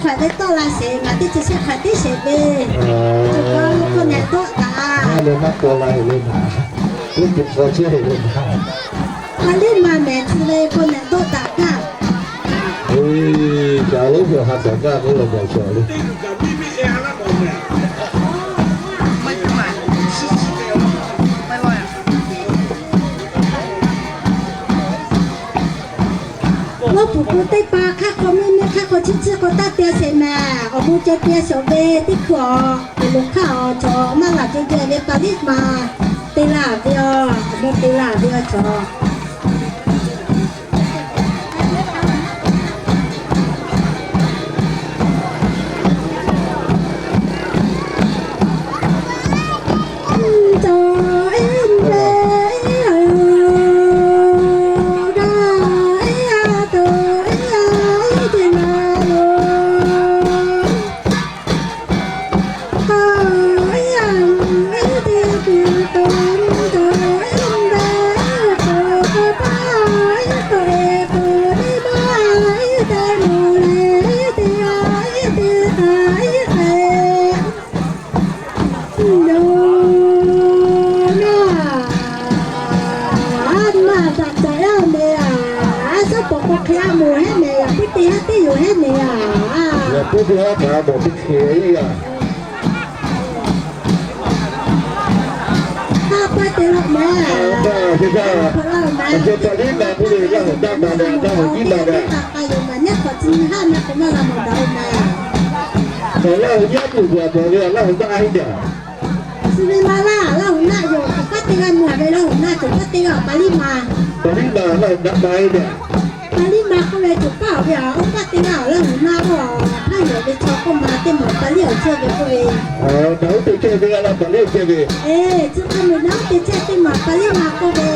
Hk'aˬ ve tawˆ la sheˍ, ngaˬ teˇ ceuˬ shehˆ hk'aˬ teˇ sheˍ ve. Cawˬ kaꞈ lo k'o nehˬ tawˆ taˍ. Maˇ le maˇ paw la heˍ le naˍ. Teˇ ceuˬ hk'aw chehˇ heˍ le naˍ. Hk'aˬ liˇ ma mehˍ chi ve k'o nehˬ tawˆ taˍ kaꞈ. Eˬ, caˬ leuˉ ve ha kaꞈ gaˇ k'oˆ leh gaˬ shawˍ le. Lawˇ puˍ k'o teˇ pa hk'aˇ hk'aw miˇ miˇ hk'aˇ hk'aw chiˇ chiˇ k'o taˇ te sheˍ mehˍ. Awˬ bon ceh te shawˍ ve teˇ hkui awˬ, awˬ loˍ hk'aˇ awˬ cawˬ maˇ laˬ ceh ceh ve pa liˇ ma te laˇ ve aˬ, awˬ bon te laˇ ve aˬ cawˬ. Maˇ daꞈ caꞈ yaˇ mehˍ aˬ, a shaˉ pawˍ k'o hk'e a moˍ heˉ mehˍ, yaꞈ puiˉ te haˉ teˇ yoˬ heˉ mehˍ aˬ. Yaꞈ puiˉ te haˉ kaꞈ a moˍ teˇ hk'e yaˇ. Haˉ pawehˇ te laˇ mehˍ. Awˬ paˍ liˇ ma k'oˆ ve Laˇ huˍ daˆ ma leh Laˇ huˍ nyiˉ ma leh. K'aꞈ k'aꞈ yoˬ mehˍ, nehˉ hk'awꞈ chi nyi haˉ mehˍ k'o maˇ g'a mawˬ daꞈ-o mehˍ. Awˬ Laˇ huˍ nyiˉ a tuˬ g'a mawˬ ve Laˇ huˍ daˆ heˉ jaˇ. Chi ve ma laˇ, Laˇ huˍ naˆ yoˬ, cawˬ paˉ teˇ g'aˇ meuˇ ve Laˇ huˍ naˆ, cawˬ paˉ teˇ g'aˇ awˬ pa liˇ ma. Pa liˇ ma Laˇ huˍ daˆ ma heˉ jaˇ. Pa liˇ ma k'oˆ ve cawˬ paˉ awˬ ve aˬ, oˇ paˉ teˇ g'aˇ awˬ Laˇ huˍ naˆ k'o, hpaˇ yehˬ ve chaw k'oˆ ma teˇ maˬ pa liˇ awˬ chehˇ ve k'oˆ ve. Naˬ uˉ te chehˇ ve g'a la pa liˇ awˬ chehˇ ve. Eˬ, chi hk'e meuꞈ naˬ uˉ te chehˇ teˇ maˬ pa liˇ ma k'oˆ ve.